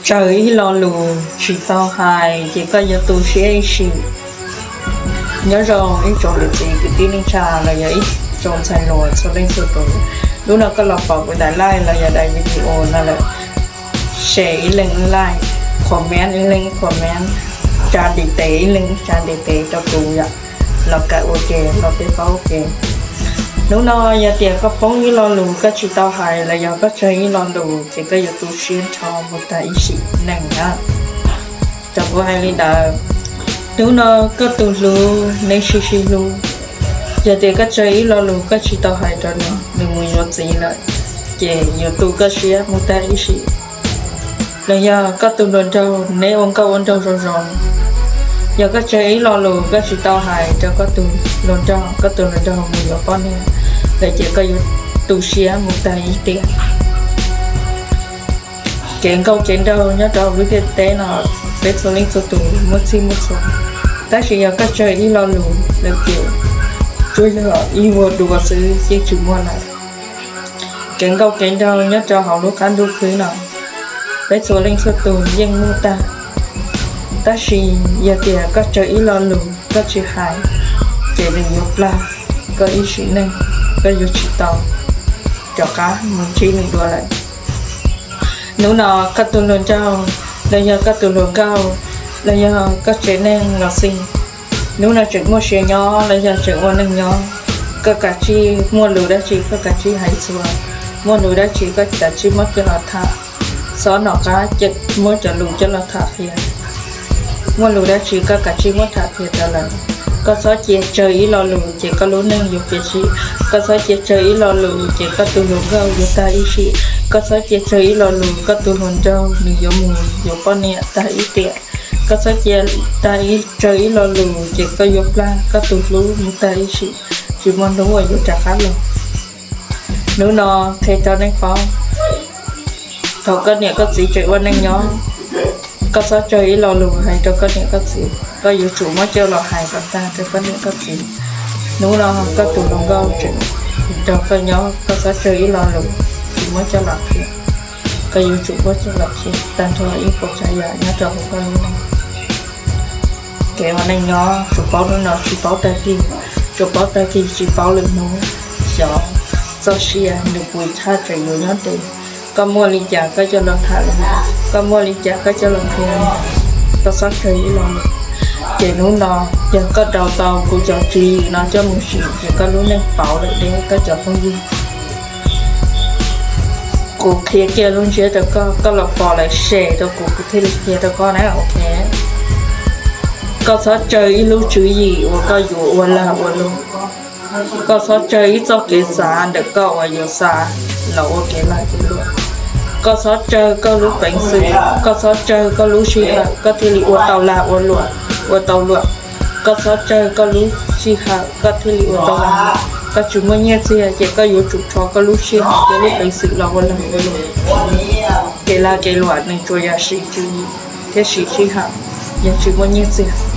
Tsaws ib lo lus tsis tau hais ces koj yuav tu siab ib sim. Nyob zoo ib tsoom niam txiv kwv tij neej tsa los yog ib tsoom ntxhais hluas txhua leej txhua tus. Hnub no koj los pom kuv daim live los yog daim video no lawm, share ib leeg ib like, comment ib leeg ib comment, tsa ntiv tes ib leeg ib tsa ntiv tes rau kuv yom, los kawm ua ke los peb paub ua ke. Hnub no yog tias koj poob ib lo lus koj tsis tau hais los yog koj tsawg ib lo lus ces koj yuav tu siab nrho mus tag ib sim neej na. Cov kuv hais li ntawd, hnub no koj tus hlub neb sib sib hlub, yog tias koj tsawg ib lo lus koj tsis tau hais rau nws, nws mus yuav txiv lawm, ces yuav tu koj siab mus tag ib sim. Los yog koj tus hluas nraug neb ua nkauj ua nraug zoo zoo, yog koj tsawg ib lo lus koj tsis tau hais rau koj tus hluas nraug, koj tus hluas nraug mus yuav poj niam lawm ces koj yuav tu siab mus tag ib tiam. Kev nkauj kev nraug nyob rau lub ntiaj teb no, peb txhua leej txhua tus muaj txhij muaj txhua, tab sis yog koj tsawg ib lo lus lawm ces tsuas yog ib vuag dua xwb yeej tsis muaj lawm. Kev nkauj kev nraug nyob rau hauv lub qab ntuj khwb no, peb txhua leej txhua tus yeej muaj tag, tab sis yog tias koj tsawg ib lo lus koj tsis hais, ces nws yuav plag koj ib sim neej, koj yuav tsis tau rov qab mus ntsib nws dua lawm. Hnub no koj tus hluas nraug, los yog koj tus hluas nkauj, los yog koj tsev neeg los xij, hnub no tseem muaj sia nyob los yog tseem ua neej nyob, koj kav tsij muaj lus dab tsi koj kav tsij hais txuas, muaj lus dab tsi koj kav tsij muab coj los tham, txhob nom qab muab cov lus coj los tham qhia. Muaj lus dab tsi koj kav tsij muab tham qhia rau lawv. Koj txhob cia tsawg ib lo lus ces koj lub neej yuav piam sij, koj txhob cia tsawg ib lo lus ces koj tus hluas nkauj yuav tag ib sim, koj txhob cia tsawg ib lo lus koj tus hluas nraug nws yuav mus yuav poj niam tag ib tiam, koj txhob cia tsawg ib lo lus ces koj yuav plag koj tus hlub mus tag ib sim, tsis muaj hnub uas yuav rov qab los. Hnub no qhia rau nej paub, thaum koj niam koj txiv tseem ua neej nyob, koj txhob tsawg ib lo lus hais rau koj niam koj txiv, koj yuav tsum muab coj los hais kom tag rau koj niam koj txiv. Hnub no koj tus hluas nkauj tseem nrog koj nyob, koj txhob tsawg ib lo lus tsis muab coj los qhia, koj yuav tsum muab coj los qhia tag nrho ib puas tsav yam nyob rau hauv koj lub neej. Kev ua neej nyob tsuas paub hnub no tsis paub tag kis, tsuas paub tag kis tsis paub lwm hnub. Xyov txoj sia nws puas tshaj tseem yuav nyob ntev. Koj muaj li cas koj coj los tham li ntawd, koj muaj li cas koj coj los qhia li ntawd, koj txhob tsawg ib lo lus. Ces hnub no yog koj rau tau kuv cov tswv yim no coj mus siv ces koj lub neej pauv lawm deb koj cov phooj ywg. Kuv qhia kiag lub ntsiab rau koj, koj los pom lawm share rau kuv, kuv thiaj li qhia rau koj na, ok. Koj txhob tsawg ib lub tswv yim uas koj yuav ua lag ua luam. Koj txhob tsawg ib txoj kev xav ntawm koj uas yuav xav los ua kev lag kev luam. Koj txhob tsawg koj lub peev xwm, koj txhob tsawg koj lub sij hawm koj thiaj li ua tau lag ua luam, ua tau luam. Koj txhob tsawg koj lub sij hawm koj thiaj li ua tau lag luam. Koj tsis muaj nyiaj txiag ces koj yuav tsum rho koj lub sij hawm thiab lub peev xwm los ua lag ua luam. Kev lag kev luam nws tsuas yog siv tswv yim thiab siv sij hawm, yog tsis muaj nyiaj txiag.